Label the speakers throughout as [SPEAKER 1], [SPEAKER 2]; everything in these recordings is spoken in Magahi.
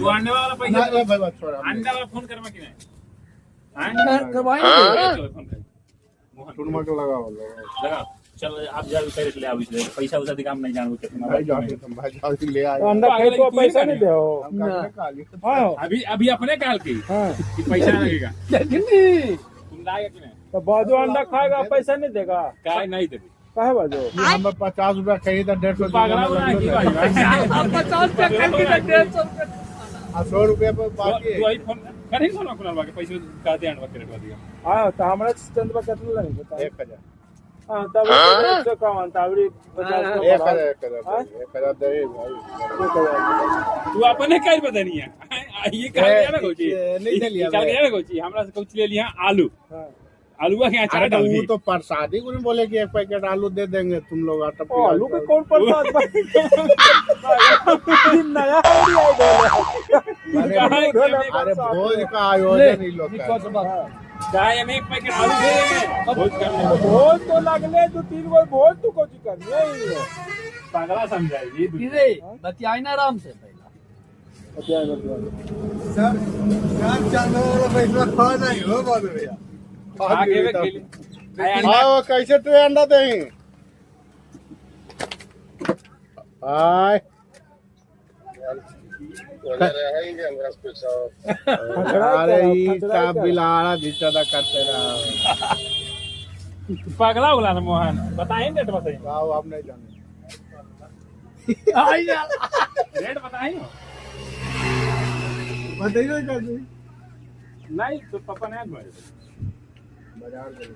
[SPEAKER 1] तू अंडे वाला पैसा
[SPEAKER 2] ना भाई बात छोड़।
[SPEAKER 1] अंडा वाला फोन करवा कि नहीं? हाँ?
[SPEAKER 3] करवाएंगे।
[SPEAKER 1] चलो फोन कर मोहन।
[SPEAKER 2] टुनमा के लगाओ लगाओ।
[SPEAKER 1] लगा, चल आप जा करे ले आओ, इसलिए पैसा वैसा काम नहीं जानू कितना।
[SPEAKER 2] भाई जाके तुम भाई जाके ले आए।
[SPEAKER 4] अंडा खाए तो पैसा नहीं दे हो।
[SPEAKER 2] हम काटने का लिए।
[SPEAKER 4] हाँ।
[SPEAKER 1] अभी अभी अपने काल की
[SPEAKER 4] हाँ।
[SPEAKER 1] कि पैसा लगेगा।
[SPEAKER 3] देखनी।
[SPEAKER 1] तुम लाएगा कि नहीं?
[SPEAKER 4] तो बाजू अंडा खाएगा पैसा नहीं देगा।
[SPEAKER 1] काय नहीं देबी।
[SPEAKER 4] काहे बाजू?
[SPEAKER 2] ये हम 50 रुपया खरीदा 150
[SPEAKER 1] पागला बना की भाई।
[SPEAKER 3] आप 50 रुपया खा के 150 रुपया।
[SPEAKER 2] 100 रुपया पर बाकी
[SPEAKER 1] तू आई फोन करें फोन खुला बाकी पैसे कहते हैं अंडवा क्रेडिट दिया।
[SPEAKER 4] हाँ तो हमरा चंदवा कितना लगे बताओ?
[SPEAKER 2] 1000।
[SPEAKER 4] हाँ तब 100 कम तबरी 50
[SPEAKER 2] 1000 1000 1000 दे भाई।
[SPEAKER 1] तू अपने काई बदनी है ये काल गया ना कोची
[SPEAKER 2] नहीं दे लिया
[SPEAKER 1] काल गया ना कोची हमरा से कुछ ले लिया आलू।
[SPEAKER 4] हां
[SPEAKER 1] आलूआ के अचार
[SPEAKER 2] अरे
[SPEAKER 1] डाल
[SPEAKER 2] वो
[SPEAKER 1] दी।
[SPEAKER 2] तो प्रसादी को बोले कि एक पैकेट आलू दे देंगे तुम लोग आटा।
[SPEAKER 4] ओ आलू के कौन प्रसाद भाई? नया आइडिया है।
[SPEAKER 2] अरे भोज का आयोजन ही लोग कर।
[SPEAKER 1] चाहे हम एक पैकेट आलू दे देंगे भोज कर ले।
[SPEAKER 4] भोज तो लगले दो तीन बार भोज तो कोची करनी है।
[SPEAKER 1] पागला समझाएगी
[SPEAKER 3] रे बतियाई ना आराम से पहला।
[SPEAKER 4] बतियाई बतियाई
[SPEAKER 2] सर चार चांदा वाला पैसा खा नहीं हो बाबू भैया।
[SPEAKER 1] आगे वे खेली।
[SPEAKER 2] हाँ कैसे तू अंडा दे? आय अरे ये सब बिलाड़ा घिचदा करते रहा।
[SPEAKER 1] पागला होला ना मोहन बताएं रेट बताएं।
[SPEAKER 2] आओ आप नहीं जाने
[SPEAKER 3] आई जा
[SPEAKER 1] रेट बताएं
[SPEAKER 2] बताइए कैसे
[SPEAKER 1] नहीं तो पापा ने आज
[SPEAKER 2] बाजार गए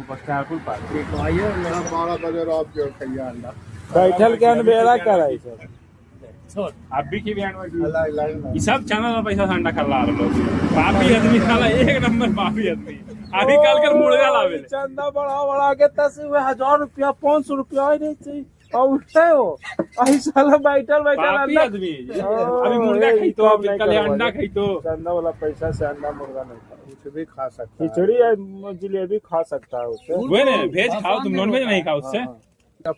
[SPEAKER 1] बख्तियारपुर पास
[SPEAKER 2] आइए 12 बजे रात के खैया अंडा
[SPEAKER 4] बैठल के अनबेरा कराई सर।
[SPEAKER 1] आप भी की बयान
[SPEAKER 2] लाइन
[SPEAKER 1] ये सब चैनल में पैसा से अंडा खा रहा लोग। पापी आदमी साला एक नंबर पापी आदमी। अभी कल कर मुर्गा लावे
[SPEAKER 4] चंदा बढ़ा बढ़ा के तस 1000 रुपया 500 रुपया ही नहीं चाहिए और उठे हो आई साला बैठल बैठल
[SPEAKER 1] पापी आदमी। अभी मुर्गा खाई तो कल अंडा खाई तो
[SPEAKER 4] चंदा वाला पैसा से अंडा मुर्गा नहीं खा,
[SPEAKER 2] कुछ भी खा सकता है।
[SPEAKER 4] खिचड़ी या जलेबी खा सकता है उससे।
[SPEAKER 1] वो ने वेज खाओ तुम, नॉन वेज नहीं खाओ उससे।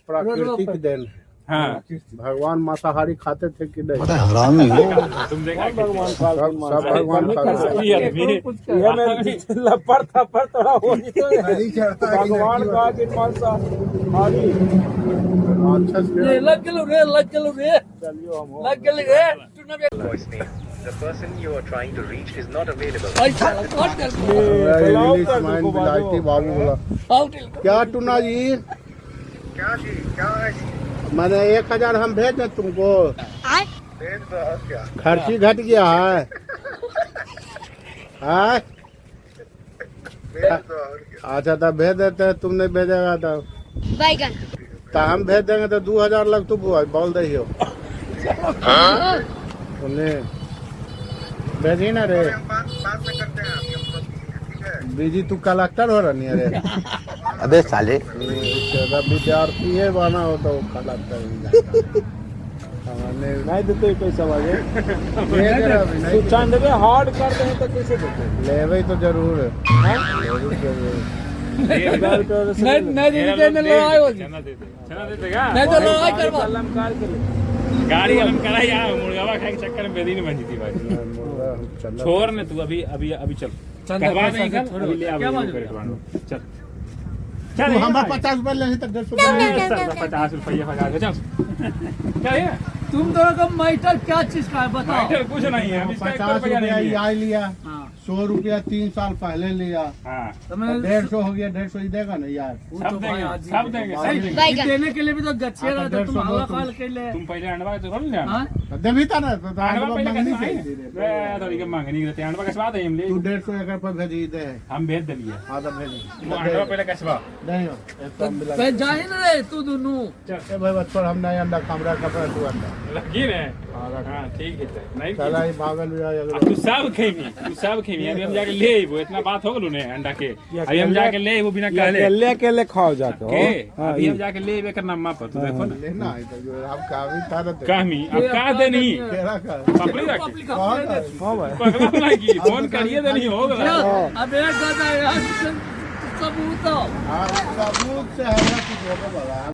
[SPEAKER 2] प्राकृतिक then.
[SPEAKER 1] हाँ
[SPEAKER 2] भगवान मांसाहारी खाते थे कि नहीं?
[SPEAKER 5] हरामी हो
[SPEAKER 1] तुम देखा
[SPEAKER 4] भगवान
[SPEAKER 2] सब भगवान खाते
[SPEAKER 1] थे।
[SPEAKER 4] ये मैं लपड़ थप्पड़ थोड़ा हो नहीं तो भगवान का कि मांसाहारी
[SPEAKER 3] रे लग गेलो रे लग गेलो रे
[SPEAKER 4] चलियो हम
[SPEAKER 3] लग गेल रे tuna
[SPEAKER 6] The person you are trying to reach is not available.
[SPEAKER 3] पैसा कट कर
[SPEAKER 2] इंग्लिश मैन बिलायती बाबू बोला क्या टुना जी?
[SPEAKER 6] क्या जी क्या है जी?
[SPEAKER 2] मैंने 1000 हम भेज दें तुमको।
[SPEAKER 6] भेज दो क्या?
[SPEAKER 2] खर्ची घट गया है। हाँ
[SPEAKER 6] भेज दो और क्या?
[SPEAKER 2] अच्छा तब भेज देते हैं, तुम नहीं भेजेगा तब
[SPEAKER 7] बैगन
[SPEAKER 2] तो हम भेज देंगे तो 2000 लग तू बोल दही हो। उन्हें भेजी ना रे।
[SPEAKER 6] बात में करते हैं आपके ठीक है।
[SPEAKER 2] बीजी तू कलेक्टर हो रही है रे।
[SPEAKER 5] अबे साले
[SPEAKER 2] विद्यार्थी है बना हो तो कलेक्टर हमने
[SPEAKER 4] नहीं देते पैसा बाजे
[SPEAKER 2] नहीं
[SPEAKER 4] तू चंदवे हार्ड कर दे तो कैसे देते?
[SPEAKER 2] लेवे तो जरूर लेवे जरूर।
[SPEAKER 3] नहीं नहीं दे में लड़ाई हो
[SPEAKER 1] चना दे दे चना दे देगा
[SPEAKER 3] नहीं तो लड़ाई करवा
[SPEAKER 4] अलंकार के लिए
[SPEAKER 1] गाड़ी अलम कराई आ मुर्गावा खाए के चक्कर में बेदी नहीं बनी थी भाई। छोड़ ने तू अभी अभी अभी चल करवा नहीं कल अभी ले आ चल चल
[SPEAKER 2] हम 50 रुपये ले तो 150
[SPEAKER 1] 50 रुपये 50 चल क्या है
[SPEAKER 3] तुम दोनों का मैटर क्या चीज का है बताओ?
[SPEAKER 1] मैटर कुछ नहीं है।
[SPEAKER 2] 50 रुपया आई लिया, 100 रुपया 3 साल पहले लिया,
[SPEAKER 1] हाँ
[SPEAKER 2] 150 हो गया। 150 ही देगा ना यार।
[SPEAKER 1] सब देंगे सब देंगे सब देंगे।
[SPEAKER 3] देने के लिए भी तो गच्छे रहा था तुम हवा खाल के लिए।
[SPEAKER 1] तुम पहले अंडवा तो रोल ना
[SPEAKER 2] देवी था ना तो
[SPEAKER 1] अंडवा पहले कैसे थोड़ी के मांगनी रहती अंडवा कसवा दे हम ले।
[SPEAKER 2] तू 150 एकड़ पर भेज दे
[SPEAKER 1] हम भेज देलिए।
[SPEAKER 2] हां तो भेज
[SPEAKER 1] अंडवा पहले कसवा
[SPEAKER 2] नहीं
[SPEAKER 3] पे जाए ना रे तू दोनों।
[SPEAKER 2] चल ए भाई बस छोड़ हम नहीं अंडा कमरा कपड़ा तू अंडा
[SPEAKER 1] लगी ने। हां ठीक है नहीं
[SPEAKER 2] चला ही भागल
[SPEAKER 1] तू सब खेमी तू सब खेमी। अभी हम जाके ले आइबो इतना बात हो गेलो ने अंडा के। अभी हम जाके ले आइबो बिना कहले
[SPEAKER 4] अकेले अकेले खाओ जाके।
[SPEAKER 1] के अभी हम जाके ले आइबे कर नम्मा पर तू देखो ना
[SPEAKER 2] लेना है तो आप कामी था ना
[SPEAKER 1] कामी अब का दे नहीं
[SPEAKER 2] तेरा का
[SPEAKER 1] पपड़ी रख
[SPEAKER 4] हां भाई
[SPEAKER 1] पकड़ा ना की फोन करिए दे नहीं हो गया।
[SPEAKER 3] अब एक गदा यार सबूत
[SPEAKER 2] हां सबूत से हमरा कुछ होबे वाला।